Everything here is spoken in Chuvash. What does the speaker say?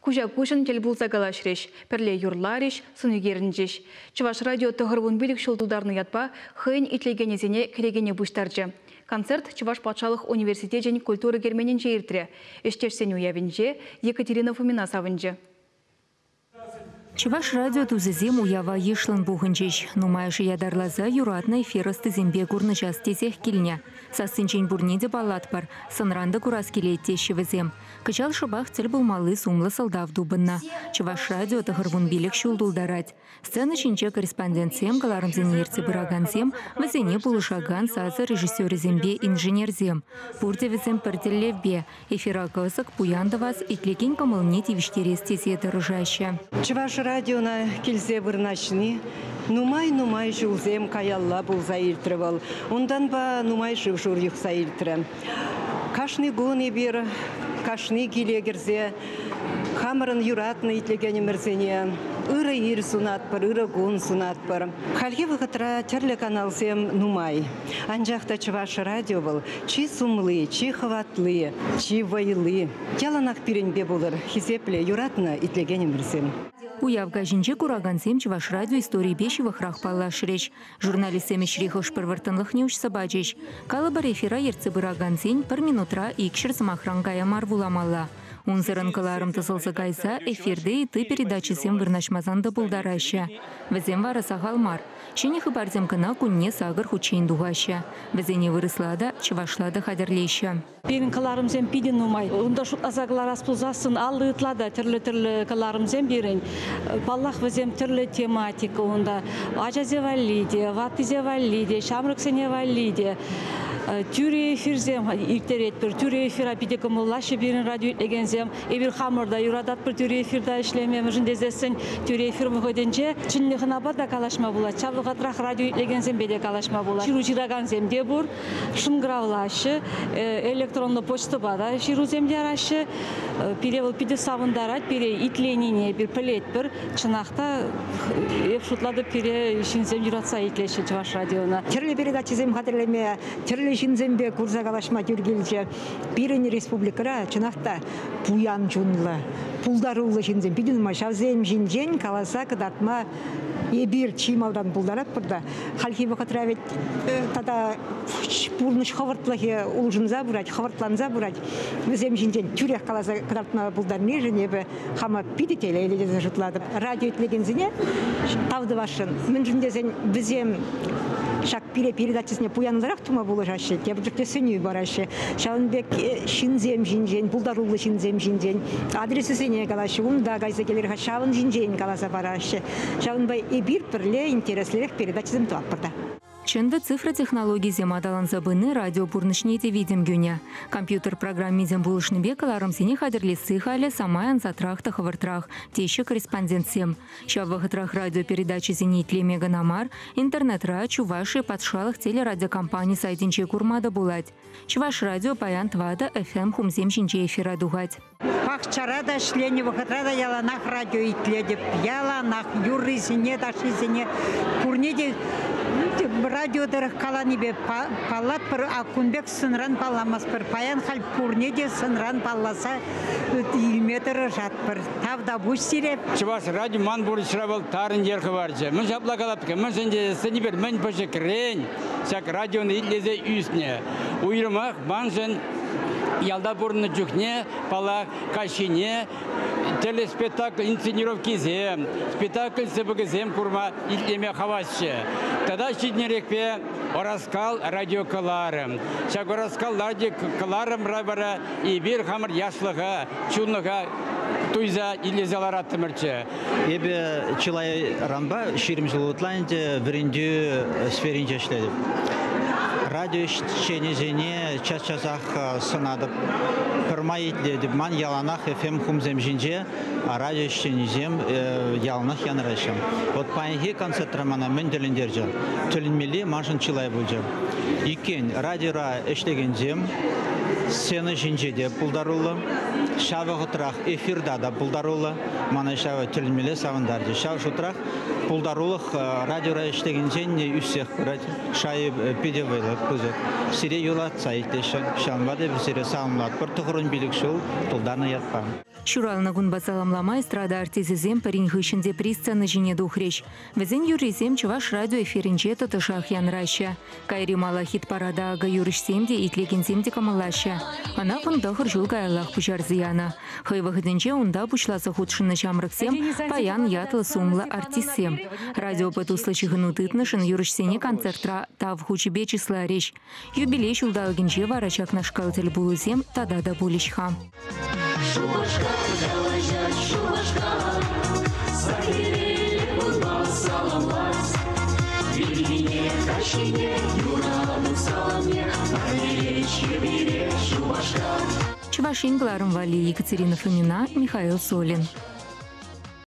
Куҫа-куҫӑн тӗл пулса калаҫрӗҫ, пӗрле юрларӗҫ, сӑн ӳкерӗнчӗҫ. Чӑваш радио 95 ҫул тултарнӑ ятпа хӑйӗн итлекенӗсене кӗрекене пуҫтарчӗ. Концерт Чӑваш патшалӑх университечӗн культура керменӗнче иртрӗ. Ӗҫтешсен уявӗнче Екатерина Фомина савӑнчӗ. Чӑваш радио тусӗсем уява йышлӑн пухӑнчӗҫ. Нумайӑшӗ ятарласа юратнӑ эфир ӑстисемпе курнӑҫас тесех килнӗ. Сассинчен пурне те паллатпӑр, сӑнран та курас килет теҫҫӗ вӗсем. Кӑҫал шӑпах тӗл пулмалли сумлӑ сӑлтав тупӑннӑ. Чӑваш радио 95 ҫул тултарать. Сцена ҫинче корреспондентсем, кӑларӑмсене ертсе пыракансем, вӗсене пулӑшакан сасӑ режиссерӗсемпе инженерсем. Пурте вӗсем пӗр тӗллевпе эфира кӑсӑк, пуян тӑвас, итлекен кӑмӑлне тивӗҫтерес тесе тӑрӑшаҫҫӗ. Чӑваш радиона килсе вырнаҫни нумай-нумай ҫулсем каялла пулса иртрӗ вӑл. Унтанпа нумай шыв-шур юхса иртрӗ. Кашни кун эпир кашни киле кӗрсе хамӑрӑн юратнӑ итлекенӗмӗрсене ырӑ ир сунатпӑр, ырӑ кун сунатпӑр. Хальхи вӑхӑтра тӗрлӗ каналсем нумай. Анчах та Чӑваш радио вӑл чи сумли, чи хӑватли, чи вӑйли. Яланах пирӗнпе пулӑр, хисеплӗ, юратнӑ итлекенӗмӗрсем. Уяв каҫӗнче куракансем Чӑваш радио историйӗпе ҫывӑхрах паллашрӗҫ. Журналистсем ӗҫри хӑш-пӗр вӑрттӑнлӑхне уҫса пачӗҫ. Калӑпӑр, эфира ертсе пыракансен пӗр минутра 200 сӑмахран кая мар вуламалла. Унсӑрӑн кӑларӑм тӑсӑлса кайса эфирти ытти передачӑсем вырнаҫмасан та пултараҫҫӗ. Вӗсем вара сахал мар. Ҫӗнӗ хыпарсем кӑна кунне 8 хутчен тухаҫҫӗ. Вӗсене вырӑсла та, чӑвашла та хатӗрлеҫҫӗ. Пирӗн кӑларӑмсем питӗ нумай. Унта шутласа кӑларас пулсассӑн 50 ытла та тӗрлӗ-тӗрлӗ кӑларӑмсем пирӗн. Паллах, вӗсем тӗрлӗ тематика унта. Ачасем валли те, ваттисем валли те, ҫамрӑксене валли те. Тӳрӗ эфирсем ирттеретпӗр. Тӳрӗ эфира питӗ кӑмӑллаҫҫӗ пирӗн радио итлекенсем. Эпир хамӑр та юрататпӑр тӳрӗ эфирта ӗҫлеме, мӗншӗн тесессӗн тӳрӗ эфир вӑхӑтӗнче чӗннӗ хӑнапа та калаҫма пулать, ҫав вӑхӑтрах радио итлекенсемпе те калаҫма пулать. Ҫыру ҫыракансем те пур, шӑнкӑравлаҫҫӗ, электронлӑ почтӑпа та ҫырусем яраҫҫӗ. Пире вӑл питӗ савӑнтарать, пире итленине эпир пӗлетпӗр. Чӑнах та, эп шутлатӑп, пире ҫынсем юратса итлеҫҫӗ Чӑваш радиона. Тӗрлӗ передачӑсем хатӗрлеме, тӗрлӗ ҫынсемпе курса калаҫма тӳр килчӗ. Пирӗн республикӑра чӑнах та пуян чунлӑ, пултаруллӑ ҫынсем питӗ нумай. Ҫавсем ҫинчен каласа кӑтартма эпир чи малтан пултаратпӑр та. Хальхи вӑхӑтра ведь тата пурнӑҫ хӑвӑртлӑхӗ улшӑнса пырать, хӑвӑртланса пырать. Вӗсем ҫинчен тӳрех каласа кӑтартма пултарнишӗн эпӗ хама питӗ телейлӗ тесе шутлатӑп. Радио итлекенсене тав тӑвасшӑн. Мӗншӗн тесен вӗсем ҫак пире передачӑсене пуянлӑрах тума пулӑшаҫҫӗ, тепӗр чухне сӗнӳ параҫҫӗ. Ҫавӑн пек ҫынсем ҫинчен, пултаруллӑ ҫынсем ҫинчен адресӗсене калаҫҫӗ, унта кайса килер-ха, ҫавӑн ҫинчен каласа параҫҫӗ. Ҫавӑнпа эпир пӗрле интереслӗрех передачӑсем тӑватпӑр та. Чӑн та, цифра технологийӗсем аталанса пыни радио пурнӑҫне те витӗм кӳнӗ. Компьютер программисем пулӑшнипе кӑларӑмсене хатӗрлесси халӗ самай ансатрах та хӑвӑртрах, теҫҫӗ корреспондентсем. Ҫав вӑхӑтрах радиопередачӑсене итлеме кӑна мар, интернетра Чувашия патшалӑх телерадиокомпани сайтӗнче курма та пулать. Чӑваш радио паян 4 FM хумсем ҫинче эфира тухать. Пахчара та ӗҫленӗ вӑхӑтра та яланах радио итлетӗп. Яланах юррисене, ташшисене пурне те радио тӑрӑх каланипе паллатпӑр, а кун пек сӑнран палламастпӑр. Паян халь пурне те сӑнран палласа илме тӑрӑшатпӑр. Тавтапуҫ сире. Чӑваш радио ман пурнӑҫра вӑл тарӑн йӗр хӑварчӗ. Мӗн ҫапла калатка, мӗншӗн тесен эпир мӗн пӗчӗкрен ҫак радионы итлесе ӳснӗ. Уйрӑмах маншӑн ялта пурӑннӑ чухне, паллах, каҫхине тӗрлӗ спектакль инсценировкисем, спектакль сыпӑкӗсем курма, итлеме хавасчӗ. Тата ҫитӗнерехпе Ӑраскал радиокӑларӑм. Ҫак Ӑраскал радиокӑларӑмра вара эпир хамӑр яшлӑха, чунлӑха туйса итлесе лараттӑмӑрччӗ. Эпӗ чылайранпа, 20 ҫул ытла ӗнтӗ, вӗрентӳ сферинче ӗҫлетӗп. Радио ӗҫченӗсене час-часах сӑнатӑп, пӗрмай итлетӗп. Ман яланах FM хумсем ҫинче радио ӗҫченӗсем яланах янӑраҫҫӗ. Вот паянхи концертра мана мӗн тӗлӗнтерчӗ? Тӗлӗнмелли маншӑн чылай пулчӗ. Иккен, радиора ӗҫлекенсем сцена ҫинче те пултаруллӑ. Ҫав вӑхӑтрах эфирта та пултаруллӑ. Мана ҫав тӗлӗнмелле савӑнтарчӗ. Ҫав шутрах пултарулӑх радиора ӗҫлекенсен ӳссех пырать. Шайӗ питӗ вӑйлӑ, пысӑк. Сире юратса итлеҫҫӗ. Ҫавӑнпа та сире саламлатпӑр 95 ҫул тултарнӑ ятпа. Ҫуралнӑ кунпа саламлама эстрада артисчӗсем пӗрин хыҫҫӑн тепри сцена ҫине тухрӗҫ. Вӗсен юррисем Чӑваш радио эфирӗнче тӑтӑшах янраҫҫӗ. Кайри мала хит-парада акӑ юрӑҫсем те, итлекенсем те кӑмӑллаҫҫӗ. Ӑна 19 ҫул каяллах пуҫарса янӑ. Хӑй вӑхӑтӗнче унта пуҫласа хутшӑннӑ ҫамрӑксем паян ятлӑ-сумлӑ артистсем. Радиопа туслӑ ҫыхӑну тытнӑшӑн юрӑҫсене концертра тав хучӗпе чысларӗҫ. Юбилей ҫулталӑкӗнче вара ҫакнашкал тӗлпулусем тата та пулӗҫ-ха. Шупашкар калаҫать, Шупашкар, Сахирелле кунпа саламлать. Ирхине, каҫхине юрату саламне парнелет пире Шупашкар. Чӑваш Ен кӑларӑм валли Екатерина Фомина, Михаил Солин.